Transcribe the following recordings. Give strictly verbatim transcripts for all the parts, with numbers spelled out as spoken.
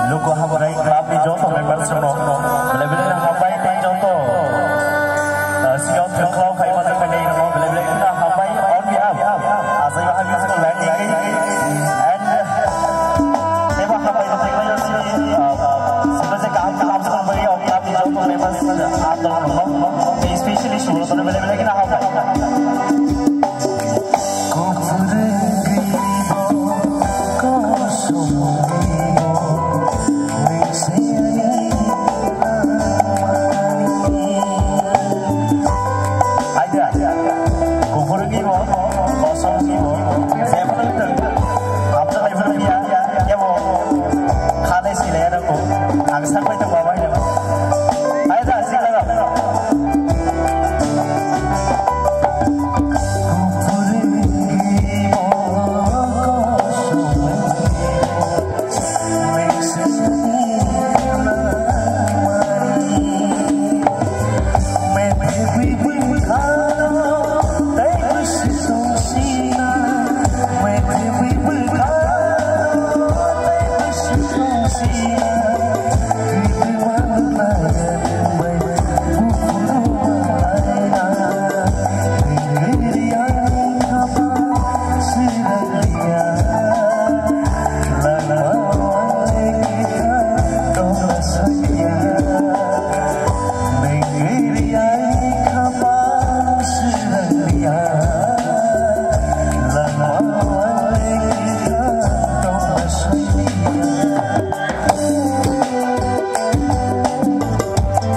Luku Hamrai Club ni joto members rokno belai belai no hambai tei joto, ah, siyot khwlao khai mano khai nai rokno belai belai no hambai on behalf Asai Bahagi's Land Lady and, ah, eba hambai no tei sini, ah, sini je kaham kaham se hambai o club ni joto members, ah, tong rokno, especially Subrata no belai belai no hambai. Aida, kuphuruni bo, kosongni bo, jebono wngthung, hamjaknai phuru ya, ya, ya bo, khanai silai ano ko, ang sakbai tongma bai no. Aida, sikla rok.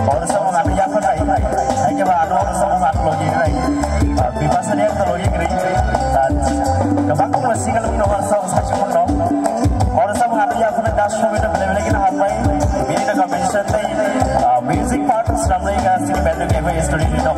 Oro samung ano yapha nai, hai khe ba ano oro samung ano logi nai. Ah, Bipasha ni ang logi nai. Ah, kabang kong single mo no oro samung sa chukun no. Oro samung ano yapha nai das shomito bele bele kina hambai. Bini no combination tei, ah, music part swnamnai ga sini band ni bai story ni no.